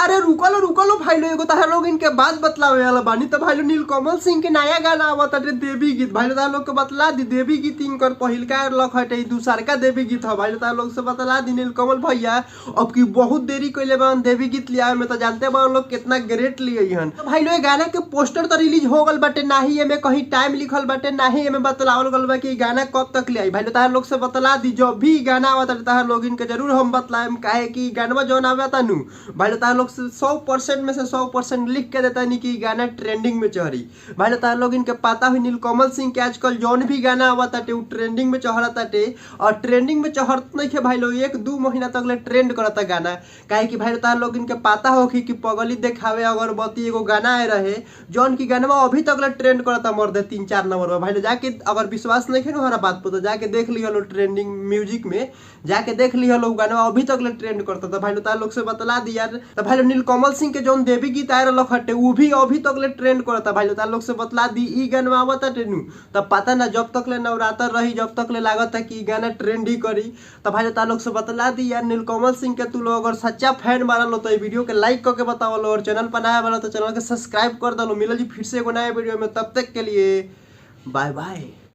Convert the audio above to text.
अरे रुकलो रुकलो भाई लोग, एगो तारा लोग इनके बात बतलावे वाला बानी। तो भाई लोग नीलकमल सिंह के नया गाना आवत ताटे देवी गीत। भाई लोग तारा लोग के बतला दी देवी गीत इनकर पहिलका लख हटे, दूसरका देवी गीत ह। भाई लोग तारा लोग से बतला दी नीलकमल भैया अब की बहुत देरी कइले बान देवी गीत लियावे में, तो जानते बान लोग कितना ग्रेट लिये हन। तो भाई लोग गाना के पोस्टर तो रिलीज हो गल बाटे, ना ही एमे कहीं टाइम लिखल बाटे, ना ही एमे बतलावल गल बा कि गाना कब तक ले आई। भाई लोग तारा लोग से बतला दी जब भी गाना आवत तारा लोग इनके जरूर हम बतलाएम, काहे कि गानवा जौन आवता नु भाई लोग तारा लोग से 100% में से 100% लिख के देता नहीं कि गाना ट्रेंडिंग में चढ़ी। भाई लोग तारा लोग इनके पता हुई नीलकमल सिंह के आजकल जौन भी गाना आवताटे उ ट्रेंडिंग में चढ़ताटे, और ट्रेंडिंग में चढ़त नहीं है भाई लोग 1-2 महीना तक ले ट्रेंड करता गाना। काहे कि भाई लोग तारा लोग इनके पता हो कि पगली देखावे अगरबत्ती एगो गाना आए रहे जौन की गाना अभी तक ले ट्रेंड करता मर्दे 3-4 नंबर पर। भाई लोग जाके अगर विश्वास नहीं है ना हमारा बात पर तो जाके देख लिहलो ट्रेंडिंग म्यूजिक में जाके देख लिहलो गाना अभी तक ले ट्रेंड करता। तो भाई लोग तारा लोग से बतला दी यार। तो भाई लोग नीलकमल सिंह के जौन देवी गीत आए रहल हटे उ भी अभी तक ले ट्रेंड करता। भाई लोग तारा लोग से बतला दी ई गाना आवता नु तब पता ना जब तक ले नवरात्र रही जब तक ले लागत है कि गाना ट्रेंड ही करी। तो भाई लोग तारा लोग से बतला दी यार नीलकमल सिंह के तू लोग अगर सच्चा फैन बारा लो तो ई वीडियो के लाइक करके बतावलो, और चैनल पर नया वाला तो चैनल के सब्सक्राइब कर दलो। मिलल जी फिर से एगो नया वीडियो में, तब तक के लिए बाय बाय।